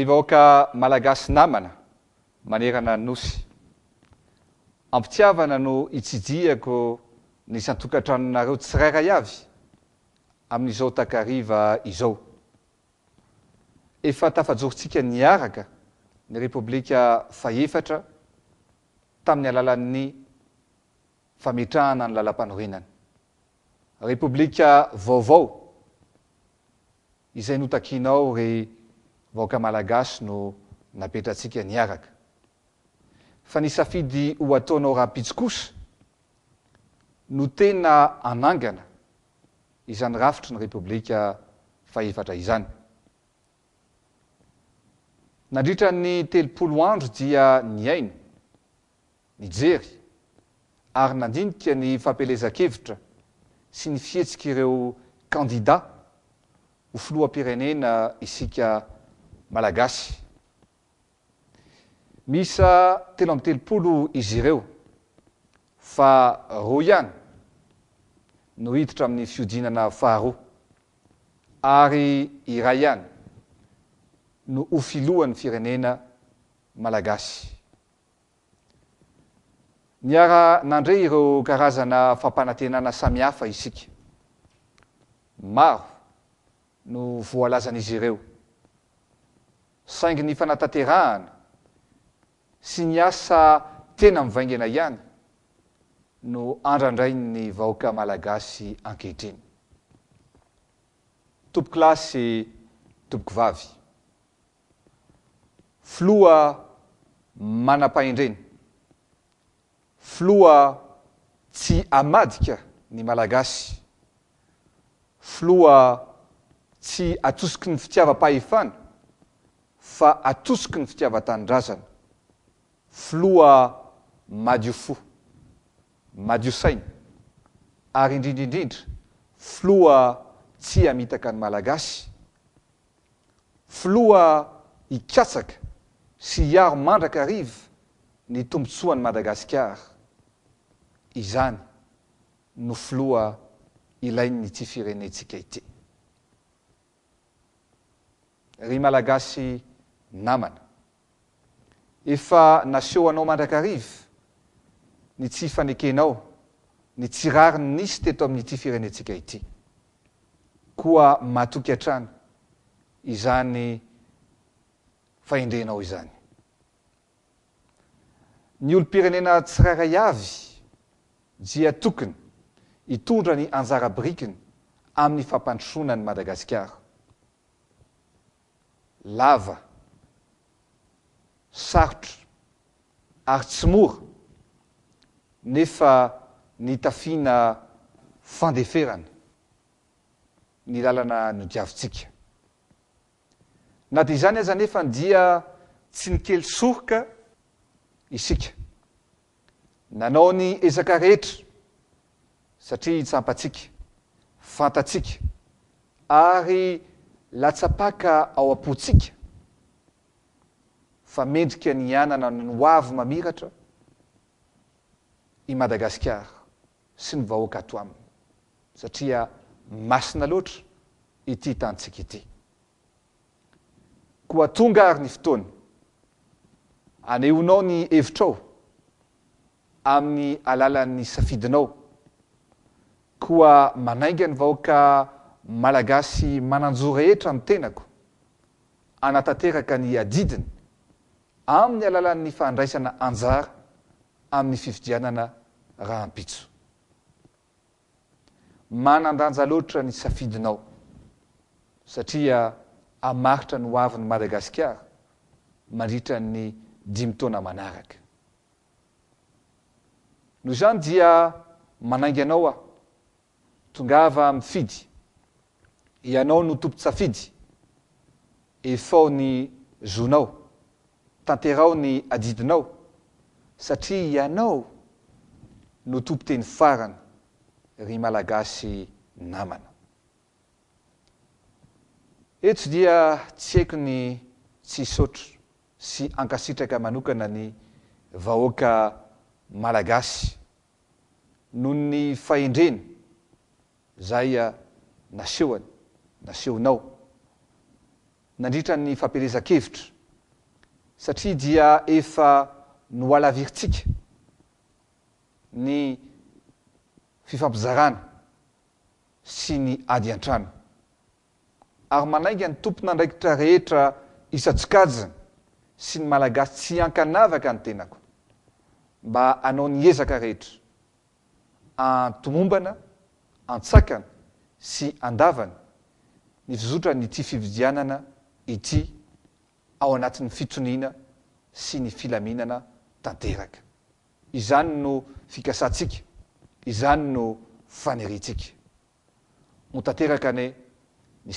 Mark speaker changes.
Speaker 1: Ry vahoaka Malagasy namana manerana ny Nosy. Am-pitiavana no itsidihako ny isan-tokantranonareo tsirairay avy amin'izao takariva izao. Efa tafajorontsika niaraka ny Repoblika fahefatra tamin'ny alalan'ny fametrahana ny Lalampanorenana. Repoblika vaovao izay notakianao ry vahoaka Malagasy no napetratsika niaraka. Fa ny safidy ho ataonao rahampitso kosa no tena hanangana izany rafitry ny Repoblika fahefatra izany. Nandritra ny 30 andro dia nihaino, nijery ary nandinika ny fampielezan-kevitra sy ny fihetsik'ireo kandida ho filoham-pirenena isika Malagasy. Miisa 33 izy ireo fa roa ihany no hiditra amin'ny fihodinana faharoa ary iray ihany no ho filohan'ny firenena Malagasy. Niara-nandre ireo karazana fampanantenana samihafa isika. Maro no voalazan'izy ireo. Saingy ny fanatanterahana sy ny asa tena mivaingana ihany no andrandrain'ny vahoaka malagasy ankehitriny. Tompokolahy sy tompokovavy. Filoha manam-pahendrena, filoha tsy hamadika ny Malagasy, filoha tsy atosiky ny fitiavam-pahefana fa atosiky ny fitiavan-tanindrazana, filoha madio fo, madio saina ary indrindra indrindra filoha tsy hamitaka ny Malagasy Filoha hikatsaka sy hiaro mandrakariva ny tombontsoan'i Madagasikara. Izany no filoha ilain'ity firenentsika ity. Ry Malagasy namana, efa naseho anao mandrakariva ny tsy fanekenao ny tsy rariny nisy teto amin'ity firenentsika ity. Koa matoky hatrany izany fahendrenao izany. Ny olom-pirenena tsirairay avy dia tokony hitondra ny anjara birikiny amin'ny fampandrosoana an'i Madagasikara. Lava, sarotra ary tsy mora nefa nitafiana fandeferana ny lalana nodiavintsika. Na dia izany aza anefa dia tsy nikely soroka isika. Nanao ny ezaka rehetra satria tsampantsika, fantatsika ary latsa-paka ao am-pontsika fa mendrika ny hanana ny hoavy mamiratra i Madagasikara sy ny vahoaka ato aminy satria masina loatra ity tanintsika ity. Koa tonga ary ny fotoana anehoanao ny hevitrao amin'ny alalan'ny safidinao. Koa manainga ny vahoaka Malagasy manan-jo rehetra ny tenako hanatanteraka ny adidiny amin'ny alalan'ny fandraisana anjara amin'ny fifidianana rahampitso. Manan-danja loatra ny safidinao satria hamaritra ny hoavin'i Madagasikara mandritra ny dimy taona manaraka. Noho izany dia manainga anao aho, tongava mifidy, ianao no tompon-tsafidy, efao ny zonao, tanteraho ny adidinao, satria ianao no tompon-teny farany ry Malagasy namana. Eto dia tsy haiko ny tsy hisaotra sy hankasitraka manokana ny vahoaka Malagasy noho ny fahendreny izay nasehony, nasehonao, nandritra ny fampielezan-kevitra. Satria dia efa nohalavirintsika ny fifampizarana sy ny ady an-trano. Ary manainga ny tompon'andraikitra rehetra isan-tsokajiny sy ny Malagasy tsy ankanavaka ny tenako mba hanao ny ezaka rehetra an-tomombana, an-tsakana sy an-davany ny fizotran'ity fifidianana ity ao anatin'ny fitoniana sy ny filaminana tanteraka. Izany no fikasantsika, izany no faniriantsika. Ho tanteraka anie ny